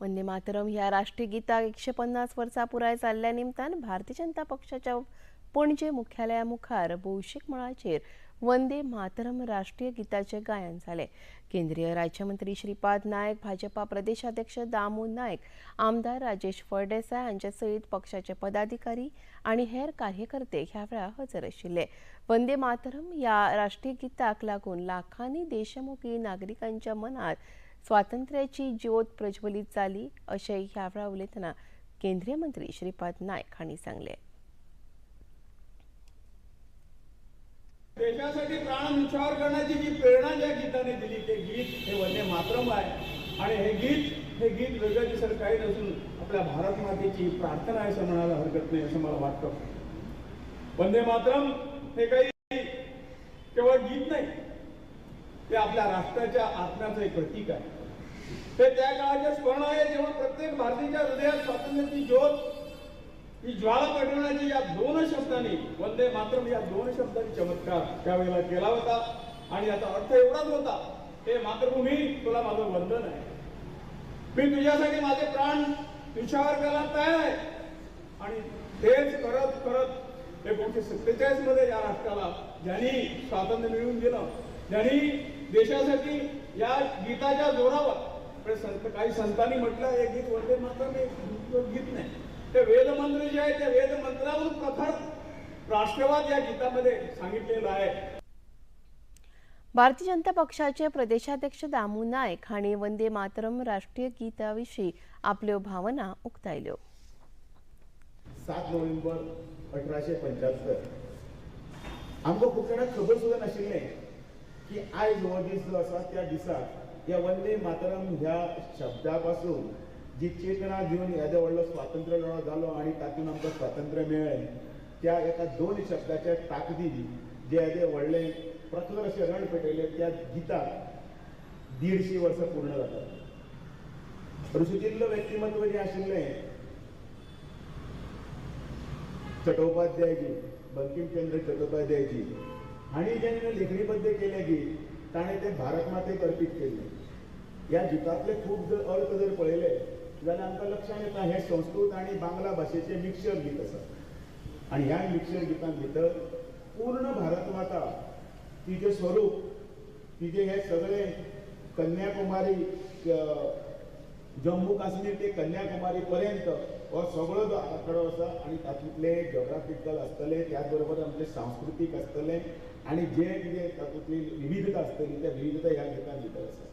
वंदे मातरम ह्या राष्ट्रीय गीताक 150 वर्सां पुराय जाल्ल्या निमतान भारतीय जनता पक्षाच्या पणजे मुख्यालया मुखार भौशीक मळाचेर वंदे मातरम राष्ट्रीय गीताचें गायन जालें। केंद्रीय राज्यमंत्री श्रीपाद नायक, भाजपा प्रदेशाध्यक्ष दामू नायक, आमदार राजेश फळदेसाय हांचे सयत पक्षाचे पदाधिकारी आनी हेर कार्यकर्ते ह्या वेळार हजर आशिल्ले। वंदे मातरम ह्या राष्ट्रीय गीताक लागून लाखांनी देशमुखी नागरिकांच्या मनात स्वातंत्र्याची ज्योत प्रज्वलीत जाली अशें ह्या वेळार उलयतना केंद्रीय मंत्री श्रीपाद नायक हांणी सांगलें। देशासाठी प्राण न्यौछावर करण्याची जी प्रेरणा ज्या गीताने दिली ते गीत हे वंदे मातरम आहे आणि हे गीत वेगळं दुसरं काही नसून आपल्या भारत मातेची प्रार्थना आहे असं म्हणायला हरकत नाही असं मला वाटतं। वंदे मातरम हे काही केवळ गीत नाही, ते आपल्या राष्ट्राच्या आत्म्याचं एक प्रतीक आहे। ते त्या काळाचे स्मरण आहे जेव्हा प्रत्येक भारतीयाच्या हृदयात स्वातंत्र्याची ज्योत ही ज्वाला पेटवण्याची या दोन शब्दांनी, वंदे मातरम या दोन शब्दांनी चमत्कार त्यावेळेला केला होता। आणि याचा अर्थ एवढाच होता, हे मातृभूमी तुला माझं वंदन आहे, मी तुझ्यासाठी माझे प्राण न्यौछावर करायला तयार आहे। आणि तेच करत करत 1947 मध्ये या राष्ट्राला ज्यांनी स्वातंत्र्य मिळवून दिलं, ज्यांनी देशासाठी या गीताच्या जोरावर, काही संतांनी म्हटलं हे गीत वंदे मातरम हे गीत नाही, ते वेदमंत्र जे आहे त्या वेदमंत्रावरून प्रखर राष्ट्रवाद या गीतामध्ये सांगितलेला आहे। भारतीय जनता पक्षाचे प्रदेशाध्यक्ष दामू नायक हांणी वंदे मातरम राष्ट्रीय गीता विशीं आपल्यो भावना उक्तायल्यो। 7 नोव्हेंबर 1875 आमकां खूब जाणांक खबर सुद्दां नाशिल्लें की आयज हो दीस जो आसा त्या दिसाक ह्या वंदे मातरम ह्या शब्दा पासून जी चेतना दिवन येदो व्हडलो स्वातंत्र्य लढो जालो आनी तातूंत आमकां स्वातंत्र्य मेळ्ळें, त्या एका दोन शब्दाच्या ताकदीन जे येदे व्हडलें प्रखर अशें रण पेटयलें त्या गीताक 150 वर्सां पूर्ण जातात। ऋषिजिल्लो व्यक्तिमत्व जें आशिल्लें चटोपाध्यायजी, बंकिमचंद्र चटोपाध्यायजी हांणी जेन्ना लेखणीबद्ध केलें गीत ताणें तें भारत मातेक अर्पीत केल्लें। ह्या गितांतले खूब जर अर्थ जर पळयले जाल्यार आमकां लक्षांत येता हें संस्कृत आनी बांगला भाशेचें मिक्सचर गीत आसा आनी ह्या मिक्सचर गितां भितर पूर्ण भारत माता तिचें स्वरूप, तिचें हें सगळें कन्याकुमारी, जम्मू काश्मीर ते कन्याकुमारी पर्यंत हो सगळो जो आराखडो आसा आनी तातूंतले जोग्राफिकल आसतले, त्याच बरोबर आमचें सांस्कृतीक आसतलें आनी जे कितें तातूंतली विविधता आसतली त्या विविधता ह्या गितां भितर आसा।